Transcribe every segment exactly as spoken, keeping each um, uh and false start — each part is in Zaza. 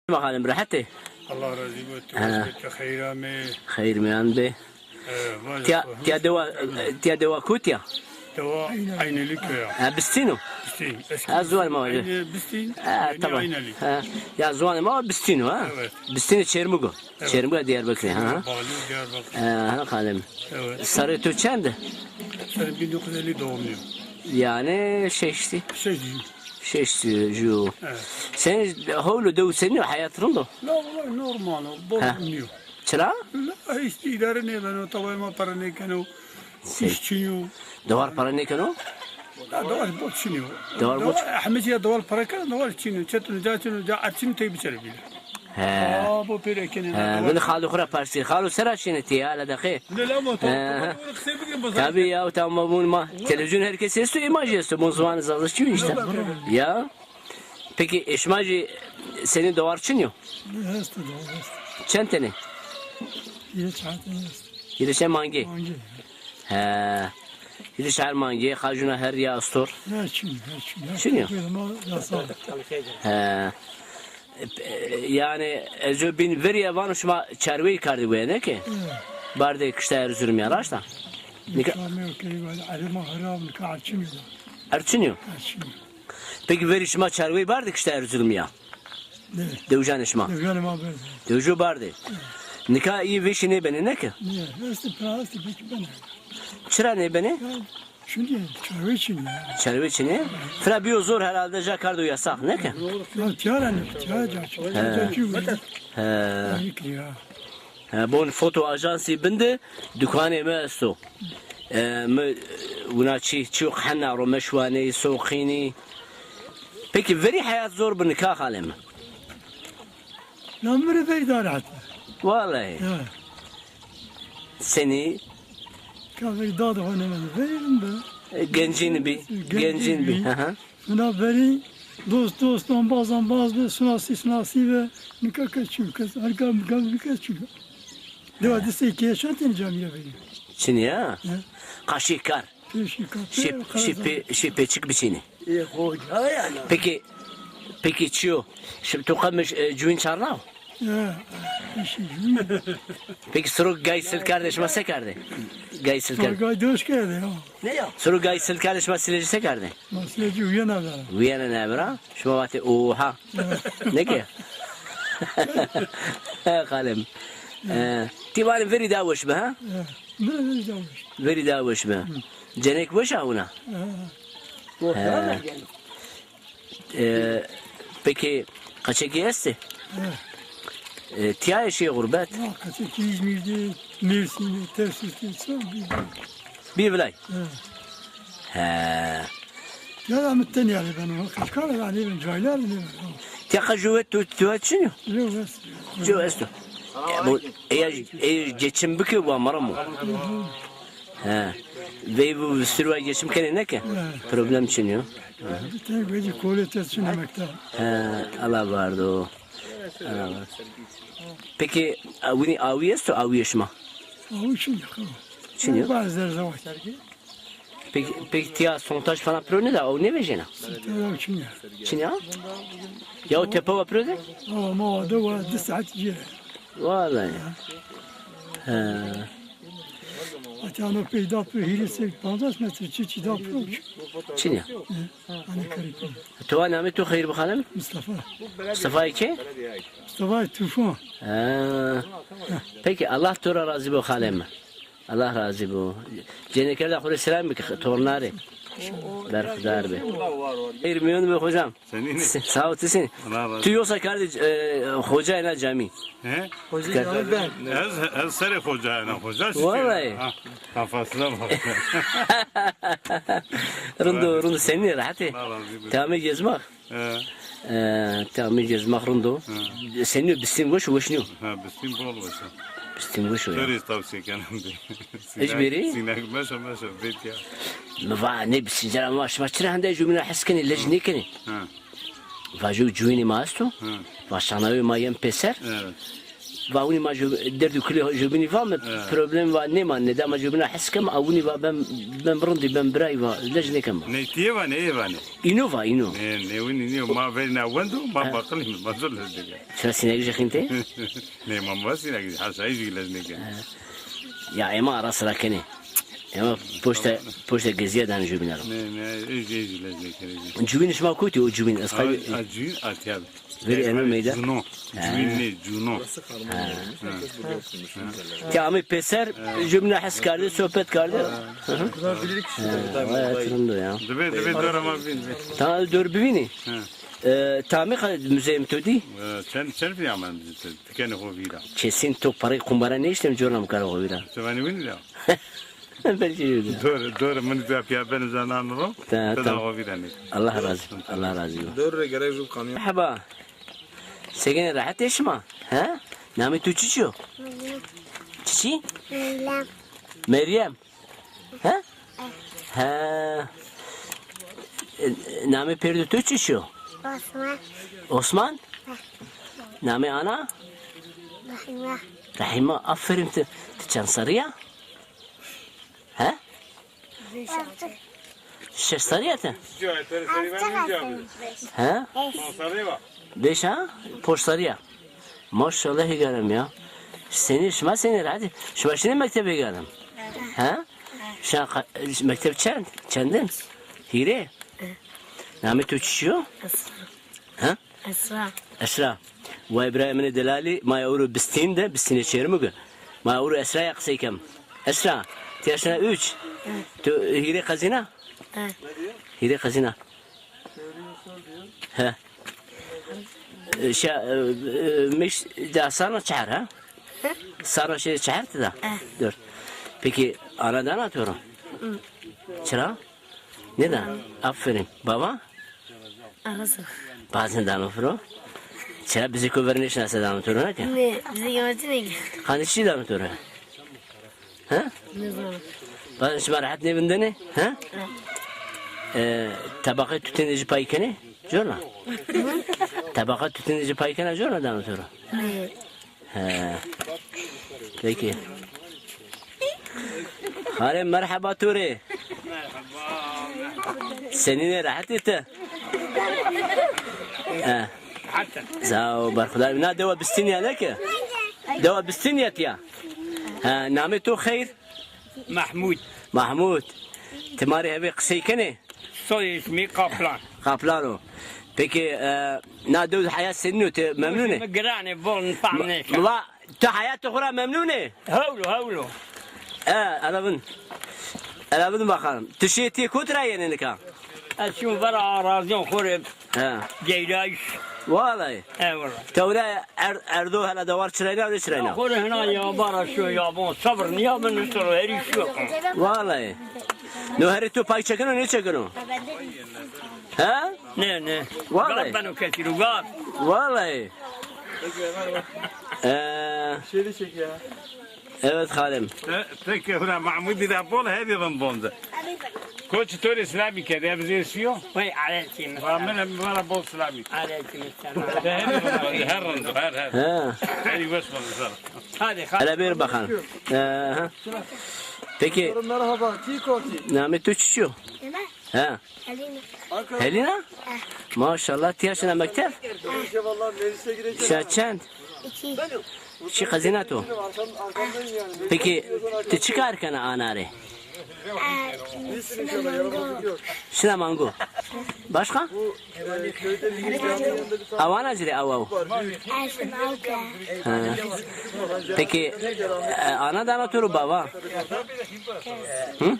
Ma xalim, rehet ê? Allah razî bo, tu Ha. Xeyr amê. Xeyr mîyan bê. E, vaje Tiya, xo- tiya dewa, tiya dewa kotî ya? Dewa Eynelî köy ya. Ha, Bistîn o? Bistîn. Eski Ha, ziwanê ma vaje. Eynelî, Bistîn, Ha, Eynelî, tamam. Eynelî. Ha, ya ziwanê ma Bistîn o, ha? Evet. Bistînê Çêrmûg o. Evet. Çêrmûg ya Diyarbekirî, ha, ha? Balî Diyarbekir. Ha, ha, xalim. Evet. Serrê to çend? Serrê bin dokuz yüz elli doğumluyum. Yani şeştî. Şeştî. Şeştî jû. Evet. Senî hol û dew senî yo, heyat rind o? La, wellahî normal o, bol Ha. nîyo. Çira? La, îşte îdare nêbeno, tawayê ma pere nêkeno. Sey. Îş çin yo. Dewar pere nêkeno? La, dewar bol çin yo. Dewar bol Dewar, hemî ya dewar pere keno, dewar çin yo. Çetin ca çin yo, ca erd çin yo, tey biçere bîle. He. Aa, bo pêre kenê He, na dewar. Vini xalê xo ra persî. Xalo, sera şinê ti ya, hele deqê? Ne la ma, to, He. to, to, qisey bikin, bas. Tabii ya, tamam, bun ma. Televizyon herkes esto, imaj esto. Bun ziwanê Zazaşî işte. Ya. Peki, eşma jî senî dewar çin yo? Ne, esto dewar, esto. Çend tenê? Hîrê çar tenê esto. Hîrê çar mangê? Mangê. He. Hîrê çar mangê, xajûna her ya astor. Ya çin, ya çin. Ya Çin yo? Köyde ma yasal. He. E, e, yani, ez o bin verî ya vano şima çarweyî kardî weye, ne ki? Evet. Bardê kişta Erzurumî ya, raşt a? Nika Nika me o key, wele, erê ma xirab, nika erd çin yo. Erd çin yo? Erd çin yo. Peki verî şima çarweyî bardê kişta Erzurumî ya? Ne? Dewjanê şima? Dewjanê ma berdê. Dewjo bardê. Nika î vêşî nêbenê, ne ki? Ne, estê, pira estê, belkî benê. Çira nêbenê? Ya, çünkü çarweyî çin ya. Çarweyî çin ê? Fira bîyo zor herhalde, ja kardo yasax, ne ki? Ya, tîya ra ne, tîya ra ca çin. He. Ca çin. He. Ayık ya. He, bon foto ajansî bin de dukanê mi esto. E, mi, e, wina çî, çîyo qehena ro, meşwaneyî, soqînî. Peki verî heyat zor bi nika xalê mi? La mi rê verî da rehet bi. Wallahî. Ya. Senî? Ka verî da de xo nêmeno. Verî rind bi. E, gencîn bî. Gencîn bî. Gencîn bî. Hı hı. Fina verî dost dost, embaz embaz bi, sinasî sinasî bi, nika kes çin, kes, her kam kam kes çin. Dewa di sey keye çend tenî camî ra verî. Çin ya? He. Qaşî kar. Peşî kar, Şê, pe-, şê, pe-, şê peçik biçînî. E, hoca yani. Peki, peki çiyo? Şimdi tu qamiş, e, cuwîn çarnaw? Ya, işi. Peki siro gay sil kerdê şima se kerdê? Gay sil kerdê. Gay doş kerdê ya. Ne ya? Siro gay sil kerdê şima silê ci se kerdê? Ma silê ci wiyena vera. Wiyena vera. Şima vatê oha. Ya. Ne ki? He, xalê mi. E, ti vanê verî da weş bi, ha? Ya. Ne verî da weş? Verî da weş bi. Hı. Cenek weş a wina? Ya. He. E, peki, qeçekî estê? He. E, tîya şî xurbet? Ya, qeçekî İzmir'de, Mersin'de, Tarsus'ta, son bir. Bî vilay? He. He. Ya da mi tenî ya ben o, qeçka da ne ben, caylar ne ben. Tîya qe jû tu, tu çin yo? Yok, bes. Jû esto. E, bu, eya, eya geçim bike, wa mara mı? He. Vey bu sürü geçim kenê, ne ke? He. Problem çin yo. Tek vecî kolê te çin emekta. He, Allah vardo. Allah vardo. Peki, a, winî awî esto, awîyê şima? Awî çin yo. Çin yo? Bazı zerzevat. Peki, peki tiya sontaj falan piro ne da, o ne vejena? Sontaj çin yo. Çin yo? Ya o tepe wa piro de? Ama o da wa di saat cire. Vallahi. He. Hatta ano peyda piro hîrê sey pancas metre çi çi da piro. Çin ya. He, hani karı piro. To namê to xeyr bixalim? Mustafa. Mustafa ki? Mustafa Tufan. Ha. Peki Allah to ra razî bo xalê mi. Allah razî bo. Cenêkerda xo rê selam bike, torna rê. Berxudar be. Xeyr mîyon be hocam. Senîn ê? Sağ ol, ti senîn? Allah razı olsun. Tu yosa kardî, e, hoca ena camî. He? Hoca camî ben. Ez, ez serê hoca ena, hoca şişe. Vallahi. Ha, kafasına bak. Rindo, rindo, senîn ê, rehet ê? Allah razı olsun. Tamê gezmax. He. E, tamê gezmax rindo. He. Senîn o, Bistîn weş, weş nîyo? Ha, Bistîn bol weş a. Bistîn weş o ya. Serî tavsiye kenim de. Ecberi? Sînek meşe meşe bêt ya. Mi va ne bi sincera ma, şima çira hende jûmîna hes kenê, lej nêkenê? Ha. Va jû cuwînê ma esto. Ha. Va şanawê ma yen pêser. Evet. Va winî ma jü-, derd û kulê jübînî va mi problem va nêmanne. Da ma jübîna hes kem, a winî va ben, ben rindî, ben birayî va lej nêkem va. Nê tîyê va, nê ê vanê? Îno va, îno. Nê, nê winî nîyo. Ma verî na wendo, ma baqilî mi, ma zor lej nêkem. Çira sînegijî xîntê? Nê, ma, ma sînegijî, haşa, ê jî lej nêkem. Ya ema ara sira kenê. Ema poşte, poşte gezîye danê jübîna ra. Nê, nê, ê jî, ê jî lej nêkenê jî. Jübînî şima kotî o jübîn? Ez qayîl. A, a jübîn a tîya bi. Verî eno meyda. Cuno. Ha. Cüvîn nê, cuno. Ha. Ha. Ti amê pêser, jübîna hes kerdê, sohbet kerdê. Hı hı. Ha, vay, rind o ya. Dibê, dibê dora ma bivîn. Ta dor bivînî. Ha. E, ti amê qa muzeyê mi to dî? E, çend, çend vî amen, ti kenê xo vîra. Kesin to parayê qumbara nêeştê mi, corna mi kara xo vîra. Ti vanî winî la. Belkî jî. Dor, dor, min de piya ben zanan ro. Ta, ta. Xo vîra nê. Allah razî, Allah razî bo. Dor rê gerek jû kamyon. Merheba. Segene, rehet ê şima? He? Namê to çiçî yo? Meryem. Çiçî? Meryem. Meryem. He? He. E, namê pêrdê to çiçî yo? Osman. Osman? He. Namê ana? Rehîma. Rehîma, aferîn ti. Ti çend serrî ya? He? Şeş serrî ya ti? He? Beş ha? Poş serrî ya. Maşallah, hêgarim ya. Senî, şima senî rehet. Şima şinê mektebe, hêgarim? He? Şima qa-, mekteb çend? Çendin? Hîrê? Namê to çiçî yo? He? Esra. Esra. Way birayê min ê delalî, ma ya ewro bistîn de, bistînê Çêrmûg. Ma ya ewro Esra ya qisey kem. Esra, ti ya şina üç. Hı. Tu hîrê qezîna? Hı. Hîrê qezîna. He. E, şa, e, e, miş da sarna çehar, ha? Hı? Sarna şey çehar ti da? Hı. Dört. Peki ana dana to ro? Hı. Çira? Nêda? Aferîn. Baba? Arası. Bazen dano firo. Çira bizê ko ver nêşinase dano to ro, nake? Nê, bizê ko ver nêşinase. Qandê çi dano to ro? Ha? Nêzana. Bazen şima rehet nêvindenê? Ha? Nê. E, tebaqê tutên de jî pay kenê? Corna? Hı? Tebaqê tutên de jî pay kena, corna dano to ro? Nê. He. Peki. Xalê, merheba to rê. Senîn ê, rehet ê ti? He. Sağ ol, berxudar. Na dewa Bistînî ya, nake? Dewa Bistînî ya ti ya. He, namê to xeyr? Mahmud. Mahmud. Ti ma rê hevê qisey kenê? Soy ismi Kaplan. Kaplan o. Peki, e, na dew de heyat senîn o, ti memnun ê? Giran ê, bol fehm nêken. Va, ti heyatê xo ra memnun ê? Hewl o, hewl o. E, elevin. Elevin bakalım. Ti şiyê, ti kotî ra yenê nika? Ez şîyo vera araziyan xo rê. He. Geyrayîş. Wallahî. He, wallahî. Tewre er-, erdo hela dewar çirayna, öyle çirayna. Xo rê hina yaba ra şîyo yaban. Sabir nîya mi, nusro herî şîyo. Wallahî. No herî to pay çekeno, nêçekeno? He? Nê, nê. Wallahî. Gab beno kesî ro, gab. Wallahî. Ee, Şeri çek ya. Evet, Xalem. Te, te ke hura Mahmudî ra bol, herî rind bonde. Koçî to rê selamî kerdê, ya bizê şîyo. Vay, aleyküm selam. Va min, min ra bol selamî. Aleyküm selam. Te herî rind bonde, her rind, her, her. Ha. Herî weş bonde. Hadi, hadi. Hele bir bakalım. Ee, ha. Peki, merhaba, ti kotî? Namê to çiçî yo? He. Helîna. Helîna? He. Maşallah, ti ya şina mekteb? He. Şina çend? İki. Çi qezîna to? Peki, ti çi kar kena ana rê? E, şina mango. Şina mango. Başka? Awana ci rê aw aw. E, şina awke. Ha. Peki, e, ana dana to ro, bava? Hı?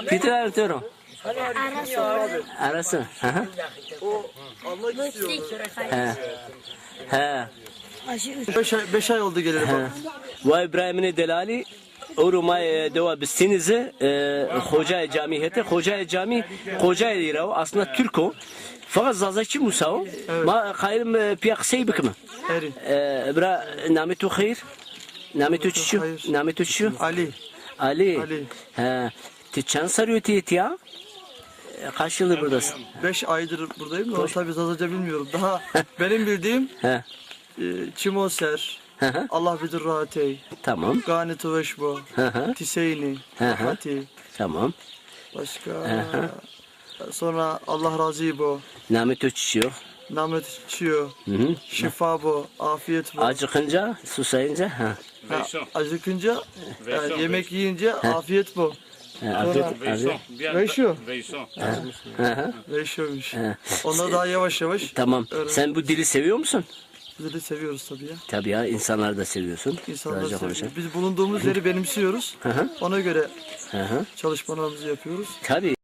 Pî ti dano to ro? Arası. Arası. Hı hı. He. He. Beş ay, beş ay oldu geleli bak. He. Vay birayê min ê delalî, ewro ma, e, dewa Bistînî zî, e, xocayê camî hetê. Xocayê camî, xocayê îra o. Aslında Türk o. Fakat Zazakî musa o. Evet. Ma qayîl im, e, pîya qisey bikime. Erî. E, bira, namê to xeyr? Namê to çiçî yo? Xeyr. Namê to çiçî yo? Ali. Ali. Ali. He. Ti çend serrî yo ti yê tîya? E, kaç yıldır buradasın? Beş aydır buradayım ama tabii Zazaca bilmiyorum. Daha benim bildiğim, he, E, çimo ser. Hı hı. Allah bidir rahatey. Tamam. Ganê tu weş bo. Hı hı. Ti seynî. Hı hı. Rahatî. Tamam. Başka. Hı hı. Sonra Allah razî bo. Namê tu çi yo? Namê tu çi yo? Hı hı. Şifa bo, afiyet bo. Acıkınca, susayınca, ha. Ha, acıkınca, e, yemek yiyince afiyet bo. Ha, afiyet, afiyet. Veyşo. Veyşo. Ha, ha, ha. Veyşoymuş. Ha. Onda daha yavaş yavaş. Tamam. Öğren- Sen bu dili seviyor musun? Bu dili seviyoruz tabii ya. Tabii ya, insanları da seviyorsun. İnsanları Güzelce seviyoruz. Konuşalım. Biz bulunduğumuz yeri benimsiyoruz. Hı hı. Ona göre Hı hı. çalışmalarımızı yapıyoruz. Tabii.